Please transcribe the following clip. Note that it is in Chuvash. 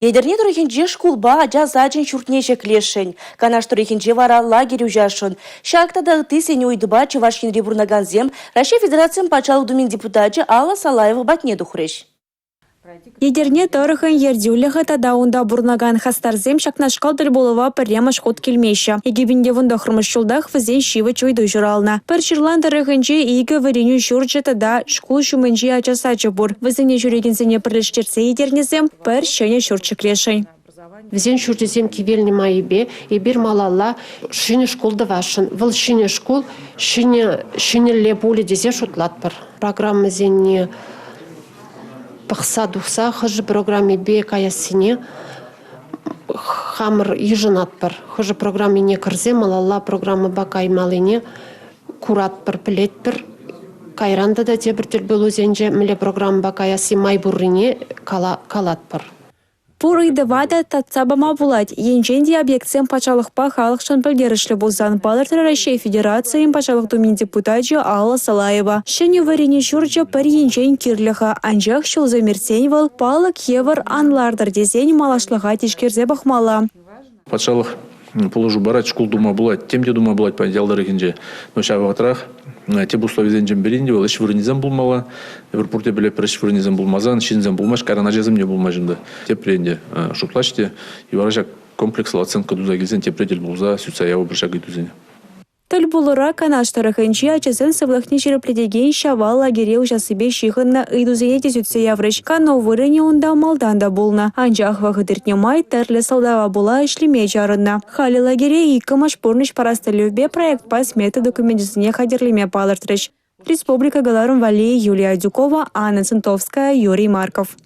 Етӗрне тӑрӑхӗнче шкулпа ача сачӗн ҫуртне ҫӗклесшӗн. Канаш тӑрӑхӗнче вара лагерь уҫасшӑн. Ҫак тата ытти сӗнӳ ыйтупа Чӑваш Енре пурӑнакансем Раҫҫей Федерацийӗн Патшалӑх Думин депутачӗ Алла Салаева патне тухрӗҫ. Етӗрне тӑрӑхӗн ертӳлӗхӗ тата унта пурӑнакан хастарсем ҫакнашкал тӗл пулӑва пӗрремӗш хут килмеҫҫӗ. 2019-мӗш ҫултах вӗсен ҫивӗч ыйту ҫуралнӑ. Пӗрҫырлан тӑрӑхӗнче икӗ вӗренӳ ҫурчӗ тата шкул ҫумӗнчи ача сачӗ пур. Вӗсене ҫӳрекенсене пӗрлештерсе етӗрнесем пӗр ҫӗнӗ ҫурт ҫӗклесшӗн. Вӗсен ҫурчӗсем кивелнӗ майӗпе эпир малалла ҫӗнӗ шкул тӑвасшӑн. Вӑл ҫӗнӗ шкул ҫӗнӗ ҫӗнӗлле пулӗ тесе шутлатпӑр. Программӑсене пӑхса тухса хӑшӗ программипе каяссине хамӑр йышӑнатпӑр. Хӑшӗ программине кӗрсе малалла программӑпа каймаллине куратпӑр, пӗлетпӗр. Кайран тата тепӗр тӗлпулусенче мӗнле программӑпа каясси май пуррине калатпӑр. Пур ыйтӑва та татса пама пулать, енчен те объектсем патшалӑхпа халӑхшӑн пӗлтерӗшлӗ пулсан, палӑртрӗ Раҫҫей Федерацийӗн Патшалӑх Думин депутачӗ Алла Салаева. Ҫӗнӗ вӗренӳ ҫурчӗ пӗр енчен кирлӗ-ха, анчах ҫулсем иртсен вӑл палӑк евӗр ан лартӑр тесен малашлӑха тишкерсе пӑхмалла. Патшалӑх пулӑшу парать, шкул тума пулать, тем те тума пулать ял тӑрӑхӗнче. Но ҫав вӑхӑтрах тӗп условисенчен пӗри вӑл ӗҫ вырӑнӗсем пулмалла. Эпир пурте пӗлетпӗр, ӗҫ вырӑнӗсем пулмасан ҫынсем пулмасть, кайран ачасем те пулмасть унта. Тепре ӗнтӗ шутлаҫ те, и вара ҫак комплекслӑ оценка туса килсен тепре тӗл пулса сӳтсе явӑпӑр ҫак ыйтусене. Тӗл пулура Канаш тӑрӑхӗнчи ачасен сывлӑхне ҫирӗплетекен Ҫавал лагере уҫассипе ҫыхӑннӑ ыйтусене те сӳтсе яврӗҫ. Кану вырӑнӗ унта малтан та пулнӑ, анчах вӑхӑт иртнӗ май тӗрлӗ сӑлтава пула ӗҫлеме чарӑннӑ. Халӗ лагере иккӗмӗш пурнӑҫ парас тӗллевпе проектпа смета докуменчӗсене хатӗрлеме палӑртрӗҫ. Республика кӑларӑм валли Юлия Адюкова, Анна Центовская, Юрий Марков.